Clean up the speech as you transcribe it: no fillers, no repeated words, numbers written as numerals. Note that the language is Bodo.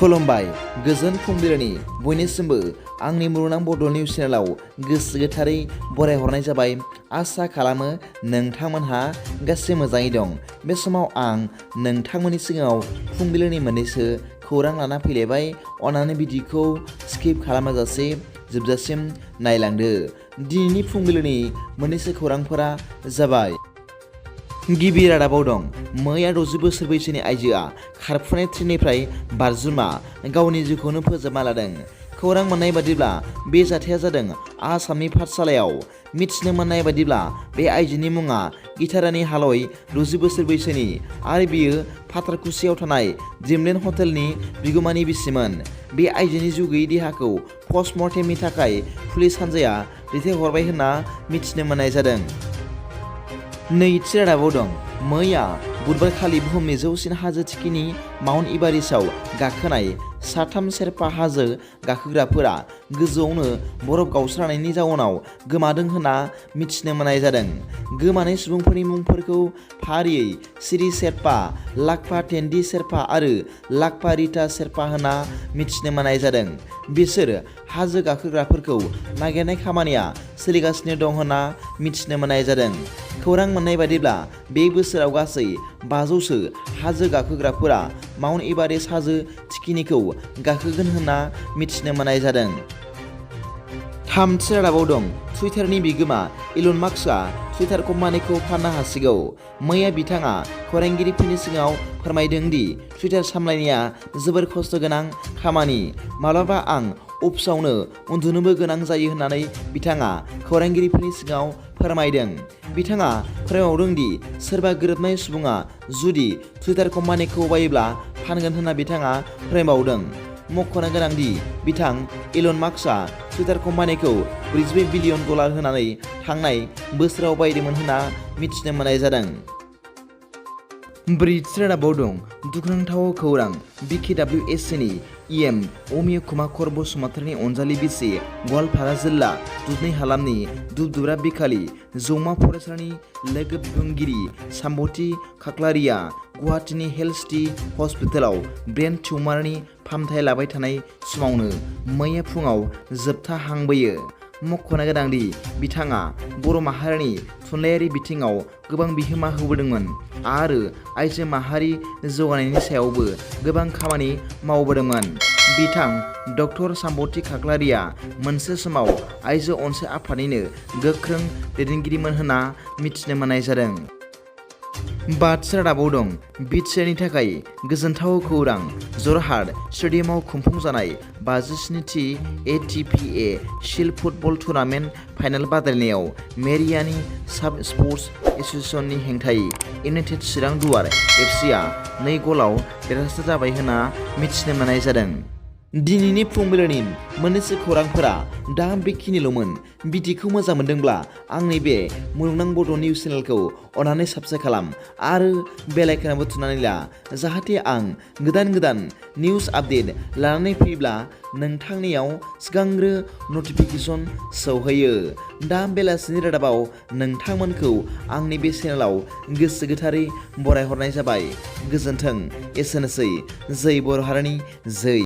खुलुमबाय गोजोन फुंबिलिनि बयनिसिमबो आंनि मुलुगनां बड' निउस चेनेलाव गोसो गोथारै बरायहरनाय जाबाय। आसा खालामो नोंथांमोनहा गासै मोजाङै दं। बे समाव आं नोंथांमोननि सिगाङाव फुंबिलिनि मोननैसो खौरां लाना फैलायबाय। अन्नानै भिडिअखौ स्किप खालामाजासे जोबजासिम नायलांदो। दिनैनि फुंबिलिनि मोननैसो खौरांफोरा जाबाय। गिबि रादाबाव दं मैया 60 बोसोर बैसोनि आइजोआ खारफुनाय ट्रेननिफ्राय बारजुमा गावनि जिउखौनो फोजोबना लादों। खौरां मोननाय बादिब्ला बे जाथाया जादों आसामनि पाठशालायाव। मिथिनो मोननाय बादिब्ला बे आइजोनि मुङा गीतारानी हालय 60 बोसोर बैसोनि आरो बियो फाथारकुसियाव थानाय ड्रिमलेन्ड हटेलनि बिगुमानि बिसिमोन। बे आइजोनि जिउ गैयै देहाखौ पस्टमर्टेमनि थाखाय पुलिस हान्जाया दैथायहरबाय होनना मिथिनो मोननाय जादों। नैथि रादाबाव दं मैया बुधबारखालि बुहुमनि जौसिन हाजो थिखिनि माउन्ट एभारेस्टआव गाखोनाय साथाम शेरपा हाजो गाखोग्राफोरा गोजौआवनो बरफ गावस्रानायनि जाउनाव गोमादों होनना मिथिनो मोननाय जादों। गोमानाय सुबुंफोरनि मुंफोरखौ फारियै सिरि शेरपा, लाकपा तेन्डी शेरपा आरो लाकपा रिता शेरपा होनना मिथिनो मोननाय जादों। बिसोर हाजो गाखोग्राफोरखौ नागिरनाय खामानिया सोलिगासिनो दं होनना मिथिनो मोननाय जादों। खौरां मोननाय बादिब्ला बे बोसोराव गासै 500सो हाजो गाखोग्राफोरा माउन्ट एभारेस्ट हाजो थिखिनिखौ गाखोगोन होनना मिथिनो मोननाय जादों। थामथि रादाबाव दं टुइटारनि बिगोमा इलन मास्कआ टुइटार कम्पानिखौ फाननो हासिगौ। मैया बिथाङा खौरांगिरिफोरनि सिगाङाव फोरमायदों दि टुइटार सामलायनाया जोबोर खस्थ' गोनां खामानि। माब्लाबा आं अफिसावनो उन्दुनोबो गोनां जायो होननानै बिथाङा खौरांगिरिफोरनि सिगाङाव फोरमायदों। बिथाङा फोरमायबावदों दि सोरबा गोरोबनाय सुबुङा जुदि टुइटार कम्पानिखौ बायोब्ला फानगोन होनना बिथाङा फोरमायबावदों। मख'नो गोनांदि बिथां इलन मास्कआ टुइटार कम्पानिखौ $42 बिलियन होनानै थांनाय बोसोराव बायदोंमोन होनना मिथिनो मोननाय जादों। ब्रैथि रादाबाव दं दुखुनांथाव खौरां BKWSनि EM अमिय कुमार बसुमतारीनि अनजालि बिसि गवालपारा जिल्ला दुधनै हालामनि दुबदुरा बिखालि जौमा फरायसालिनि लोगो बिबुंगिरि साम्बति खाख्लारिया गुवाहाटीनि हेल्थ सिटी हस्पिटालाव ब्रेन टिउमारनि फाहामथाय लाबाय थानाय समावनो मैया फुङाव जोबथा हां बोयो। मख'नो गोनांदि बिथाङा बर' माहारिनि थुनलाइयारि बिथिङाव गोबां बिहोमा होबोदोंमोन आरो आइजो माहारि जौगानायनि सायावबो गोबां खामानि मावबोदोंमोन। बिथां डक्टर साम्बति खाख्लारिया मोनसे समाव आइजो अनसाय आफादनिनो गोख्रों दैदेनगिरिमोन होनना मिथिनो मोननाय जादों। बाथि रादाबाव दं बिटिआरनि थाखाय गोजोनथाव खौरां जरहाट स्टेडियामाव खुंफुंजानाय 57थि ATPA shield football tournament final बादायलायनायाव मेरियानि साब स्पर्ट्स एस'सिएशननि हेंथायै इउनाइटेड चिरां दुवार FCआ 2 गलाव देरहासार जाबाय होनना मिथिनो मोननाय जादों। दिनैनि फुंबिलिनि मोननैसो खौरांफोरा दा बेखिनिल'मोन। भिडिअखौ मोजां मोनदोंब्ला आंनि बे मुलुगनां बड' निउस चेनेलखौ अन्नानै साबस्क्राइब खालाम आरो बेल आइकनआवबो थुनानै ला जाहाथे आं गोदान निउस आपडेट लानानै फैब्ला नोंथांनियाव सिगांग्रो नटिफिकेसन सौहैयो। दा बेलासिनि रादाबाव नोंथांमोनखौ आंनि बे चेनेलाव गोसो गोथारै बरायहरनाय जाबाय। गोजोन्थों। एसेनोसै। जै बर' हारिनि जै।